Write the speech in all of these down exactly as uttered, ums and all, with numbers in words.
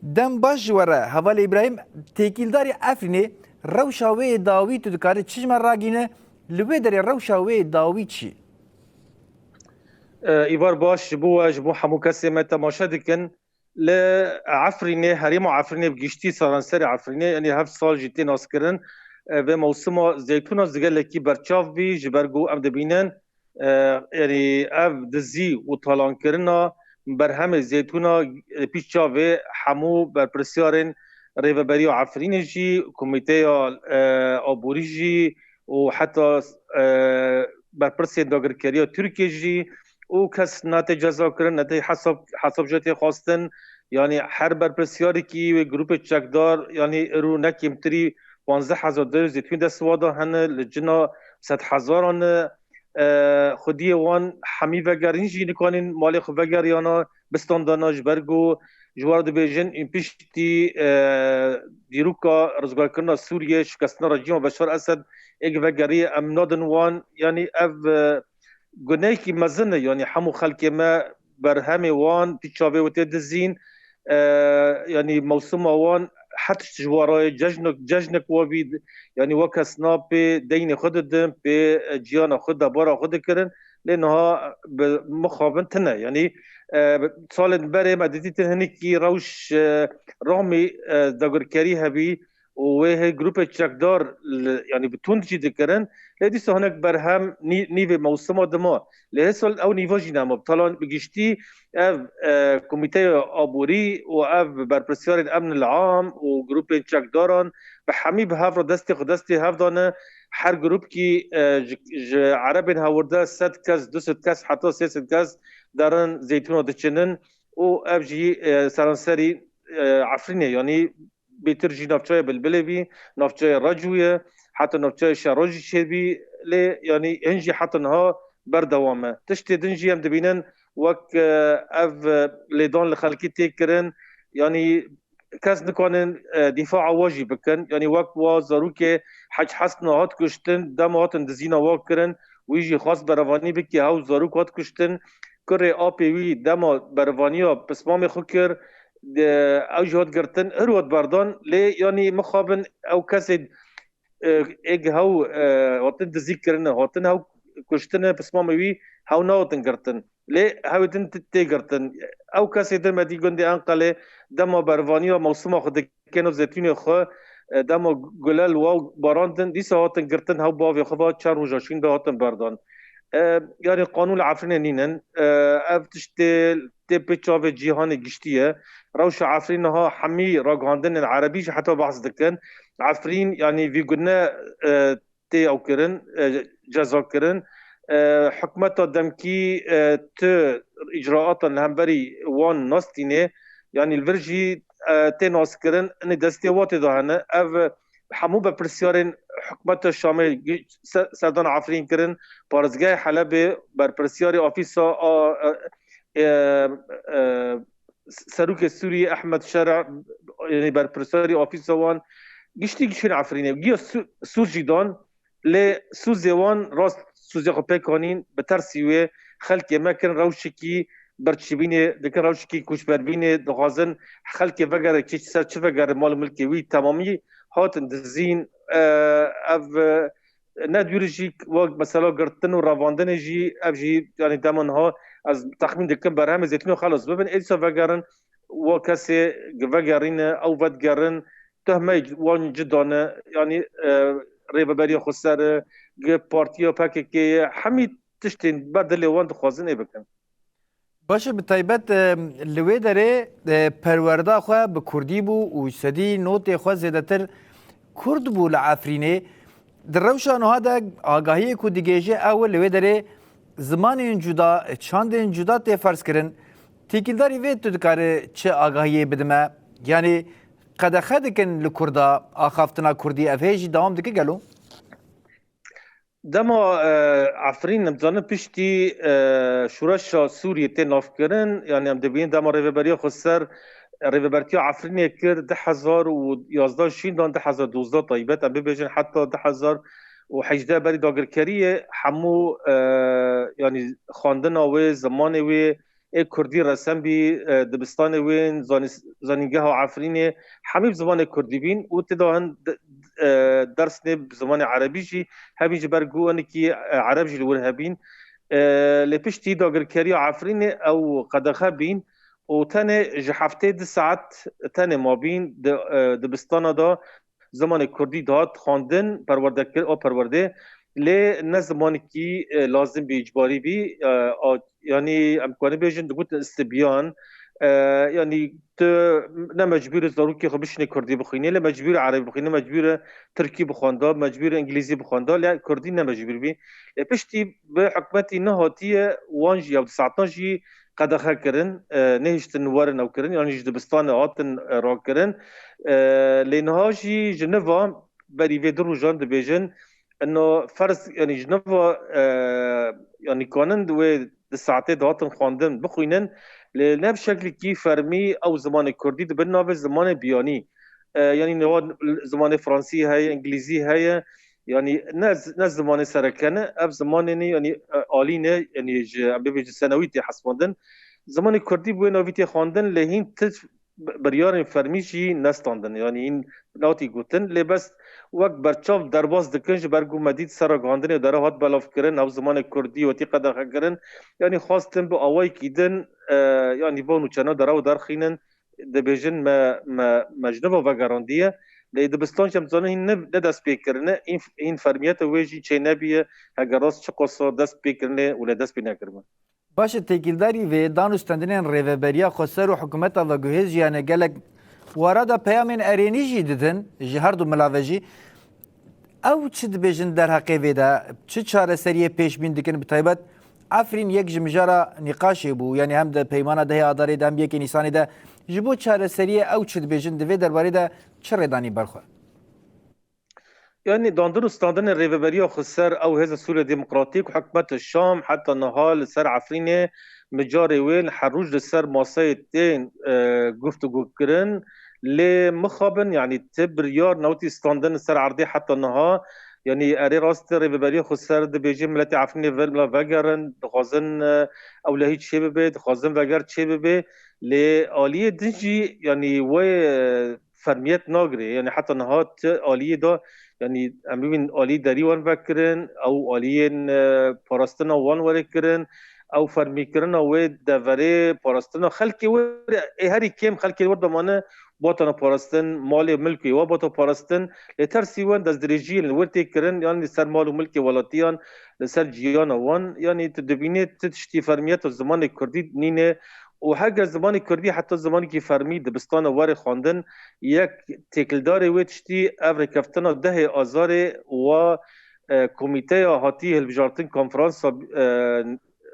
Dem baş ji we re, Hevalê Îbrahîm, têkîldarî Efrînê, rewşa wê yê dawî tu dikarî çi ji me ragîne? Li wê derê rewşa wê yê dawî çi? E, Îvar baş ji bo we, ji bo hemû kesê me temaşe dikin. Li Efrînê, herêma Efrînê bi giştî, seranserê Efrînê, yanî heft sal jî tê naskirin. E, vê mewsima zeytûna gelekî berçav bî, ji ber ku em dibînin, e, yanî ev dizî û talankirina berhemê zeytûna, e, pîş çavê hemû berpirsiyarên Rêveberiya Efrînê jî, Komîteya, e, Aborî jî û heta, e, berpirsên dagirkeriya Tirkiyê jî û kes nate ceza kirin, nate hesab, hesab jê tê xwestin. Yanî her berpirsiyarekî wê grûpê çekdar, yanî îro ne kêmtirî panzdeh hezar dolar zeytûn dest wan de hene, li cina sed hezaran e. E, xwediyê wan hemî vegerîn jî nikanîn malê xwe vegeriyana, bistandana, ji ber ku ji wan re dibêjin, ên piştî, e, dîroka rizgarkirina Sûriyê, şikestina rejîma Beşar Esed, êk vegeriye, em nadin wan, yanî ev, e, guneyekî mezin e, yanî hemû xelkê me berhemê wan pî çavê wê tê dizîn, e, yanî mewsima wan her tişt ji wan re ye, cejnek, cejnek wa bî, yanî wek kesna pê deynê xwe didin, pê, e, ciyana xwe, debara xwe dikirin, lê niha bi mixabin tine. Yanî, e, salên berê me didîtin hinekî rewş, e, ramî, e, dagirkerî hebî û wê hê grûpê çekdar li, yanî bi tund jî dikirin. Lê dîsa hinek berhem nî-, nîvê mewsima dima. Lê hê sal ew nîva jî nema. Bi talan bi giştî ev, e, Komîteya Aborî û ev berpirsiyarên Emn el Am û grûpên çekdaran bi hemî bi hev re destê xwe destê hev dane. Her grûpkî, e, ji, ji erebên hewirde sed kes, du sed kes, heta sê sed kes derin zeytûna diçinin û ev jî, e, seranserî, e, Efrînê, yanî bêtir jî navçeya Bilbilê bî, navçeya Recû ye, heta navçeya Şero jî çêbî, lê yanî hin jî heta niha berdewam e. Tiştê din jî em dibînin wek, e, ev, e, lêdan li xelkê tê kirin, yanî kes nikanin, e, dîfaa wa jî bikin. Yanî wek wa zarokê Hec Hesna hat kuştin, dema hatin dizîna wa kirin, wî jî xwest berevanî bike, hew zarok hat kuştin. Kurê apê wî dema berevaniya pismamê xwe kir, de, ew jî hat girtin, her hat berdan, lê yanî mixabin ew kesê, e, êk hew, e, hatin dizî kirine, hatin hew kuştine, pismamê wî hew nehatin girtin. Lê hewê din tê girtin. Ew kesê din me dî gundê Enqelê dema bervaniya mewsima xwe dikin û zeytûnê xwe, e, dema gule li wa barandin, dîsa hatin girtin, hew bavê xwe va çend roja şîn de hatin berdan. E, yanî qanûn li Efrînê nînin. E, ev tiştê tê pê çavê cîhanê giştî ye. Rewşa Efrîn niha hemî ragihandinên erebî jî heta behs dikin. Efrîn, yanî vî gune, e, tê ew kirin, e, ceza kirin. E, hikûmeta demkî, e, tu îcraatan li hemberî wan nastînê, yanî li vir jî, e, tê naskirin, inê destê wa tê de hene. Ev hemû berpirsiyarên hikûmeta Şamê gi-, se-, serdana Efrîn kirin, parêzgehê Helebê, berpirsiyarê ofîsa a, e, e, e, Serokê Sûriyê Ehmed Şer'a, yanî berpirsiyarê ofîsa wan, giştî gişên Efrînê, giya Sû-, sûz jî dan, lê sûzê wan rast sûzê xwe pêk anîn, bi tersî wê xelkê me kirin rewşekî birçîbînê, dikin rewşekî koçberbînê, dixwazin xelkê vegere çi ser çi vegere mal û milkê wî, temamî hatin dizîn. E, ev, e, ne dûr jî wek mesela girtin û revandinê jî, ev jî, yanî dema niha ez texmîn dikim berhemê zeytûnê xelas bibin, êdîsa vegerin, wa kesê vegerîne, ew vedigerin, tuhmeyê wan cida ne, yanî, e, Rêveberiya Xweser e, gi partiya P K K ye, hemî tiştên ber dilê wan dixwazin ê bikin. Baş e, bi taybet, e, li wê derê, e, perwerda xwe bi kurdî bû û sedî notê xwe zêdetir kurd bû li Efrînê. Di rewşa niha de agahiyê ku digihêje ew e, li wê derê zimanên cuda, çandên cuda tê ferzkirin. Têkildarî vê tu dikare çi agahiyê bide me? Yanî qedexe dikin li kurda axaftina kurdî, ev hê jî dewam dike gelo? Dema, e, Efrîn, em dizanin piştî, e, şoreşa Sûriyê tê navkirin, yanî em dibînin dema Rêveberiya Xweser, e, rêvebertiya Efrînê kir, du hezar û yazdeh şîndan du hezar û dozdeh taybet, em bibêjin heta du hezar û hejdeh berî dagirkeriyê, hemû, e, yanî xwendina wê, zimanê wê, ê kurdî resen bî, e, dibistanê wên, zanî-, zanîngeha Efrînê, hemî bi zimanê kurdî bîn û tê de hin d-, e, dersnê bi zimanê erebî jî, hemî ji ber ku hinekî, e, ereb jî li wir hebîn. E, lê piştî dagirkeriya Efrînê ew qedexe bîn û tenê ji heftê du saet tenê mabîn di, e, dibistana de zimanê kurdî dihat xwendin, perwerde kir, a perwerdê, lê ne zimanekî, e, lazim bî, îcbarî bî, e, a, yanî em karin bêjin, digotin istibyan, e, yanî tu ne mecbûr î zarokê xwe bişînê kurdî bixwînî, lê mecbûr î erebî bixwînî, mecbûr î tirkî bixwenda, mecbûr î îngilîzî bixwenda, lê kurdî ne mecbûr bî. Lê piştî bi hikûmetî nehatiye wan jî ya di saetan jî qedexe kirin, e, nehiştin werin ew kirin, yanî ji dibistanê hatin, e, rakirin. E, lê niha jî ji niva berî vê du rojan dibêjin, ino ferz, yanî ji niva, e, yanî kanin di wê di saetê dihatin xwendin, bixwînin, lê ne bi şeklekî fermî ew zimanê kurdî dibin navê zimanê biyanî. E, yanî niha zimanê fransî heye, îngilîzî heye, yanî ne, ne zimanê sereke ne, ev zimanê ne, yanî, e, alî ne, yanî ji, em bibêjin senewî tê hesibandin. Zimanê kurdî bi wê navî tê xwendin, lê hîn ti bi-, biryarên fermî jî nestandin. Yanî hîn nehatî gotin, lê bes wek berçav derbas dikin, ji ber ku me dît ser ragihandinê dere hat belavkirin, ew zimanê kurdî wetî qedexe kirin. Yanî xwestin bi awayekî din, e, yanî van û çena derew derxînin, dibêjin me, me, me ji nava vegerandiye. Lê dibistan jî em dizanin hîn ne, ne dest pê kirine, hîn, hîn fermiyeta wê jî çê nebiye, heger rast çiqasa dest pê kirine û lê dest pê nekirime. Baş e, têkildarî vê dan û stendinên Rêveberiya Xweser û hikûmeta veguhêz jî hene gelek wara da peyamên erênî jî didin ji her du mila ve jî. Ew çi dibêjin derheqê vê de? Çi çareseriyê pêşbîn dikin? Bi taybet Efrîn yek ji mijara nîqaşê bû, yanî hem di peymana dehê Adarê de hem yekê Nîsanê de. Ji bo çareseriyê ew çi dibêjin, di vê derbarê de çi rêdanî berxwe? Yanî dandin û standinên Rêveberiya Xweser ew Hêza Sûriya Demokratîk û hikûmeta Şam heta niha li ser Efrînê mijarê wê her roj li ser maseyê tên, e, guftûgo kirin. Lê mixabin, yanî ti biryar newtî standin li ser erdê heta niha. Yanî erê rast e, Rêveberiya Xweser dibêje miletê Efrînê ve-, vegerin, dixwazin, e, ewlehî çêbibe, dixwazin veger çêbibe. Lê aliyê din jî, yanî wê, e, fermiyet nagire. Yanî heta niha ti aliyê de, yanî em bibînin alî derî wan vekirin, ew aliyên, e, parastina wan were kirin, ew fermîkirina wê deverê, parastina xelkê were, ê herî kêm xelkê wir damane, batana parastin, malê milkê wa bata parastin, lê tersî wan destdirêjiyên li wir tê kirin, yan li ser mal û milkê welatiyan, li ser ciyana wan, yanî tu dibînî ti tiştî fermiyeta zimanê kurdî nîne, û heger zimanê kurdî heta zimanekî fermî dibistana were xwendin, yek têkildarê wê tiştî ev rêkeftina dehê Azarê wa, e, komîteya hatî hilbijartin konferansa, e,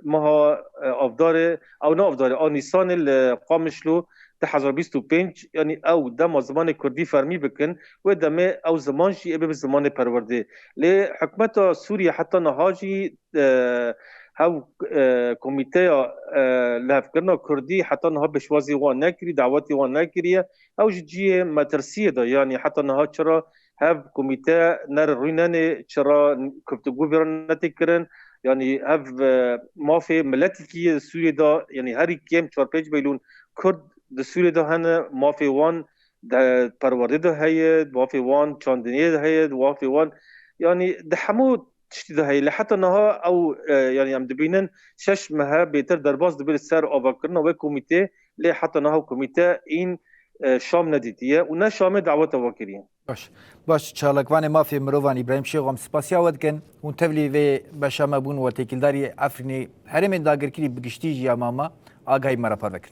meha, e, Avdarê, ew ne Avdarê, a Nîsanê li Qamişlo du hezar bîst û pênc, yanî ew dema zimanê kurdî fermî bikin, wê demê ew ziman jî ê bibe zimanê perwerdê. Lê hikûmeta Sûriye heta niha jî, e, hev, e, komîteya, e, lihevkirina kurdî heta niha pêşwazî wan nekirî, dawetî wan nekiriye. Ew ji cihê metirsiyê de, yanî heta niha çira hev komîte nere rûnenê, çira guftûgo vê re netê kirin, yanî hev, e, mafê miletekî yê Sûriyê de, yanî herî kêm çar pênc milyon Kurd di Sûriyê de hene, mafê wan de perwerdê de heye, mafê wan çandiniyê de heye, mafê wan, yanî di hemû tiştî de heye. Lê heta niha ew, e, yanî em dibînin şeş mehe bêtir derbas dibe li ser avakirina wê komîtê, lê heta niha komîte în, e, Şam nedîtiye û ne Şamê daweta we kiriye. Baş. Baş, çalakvanê mafê mirovan Îbrahîm Şêxo, em spasiya we dikin. Hûn tevlî vê beşa me bûn, we têkildarî Efrînê, herêmên dagirkirî bi giştî jî ya mama, agahî me re parve kir.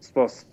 Spas.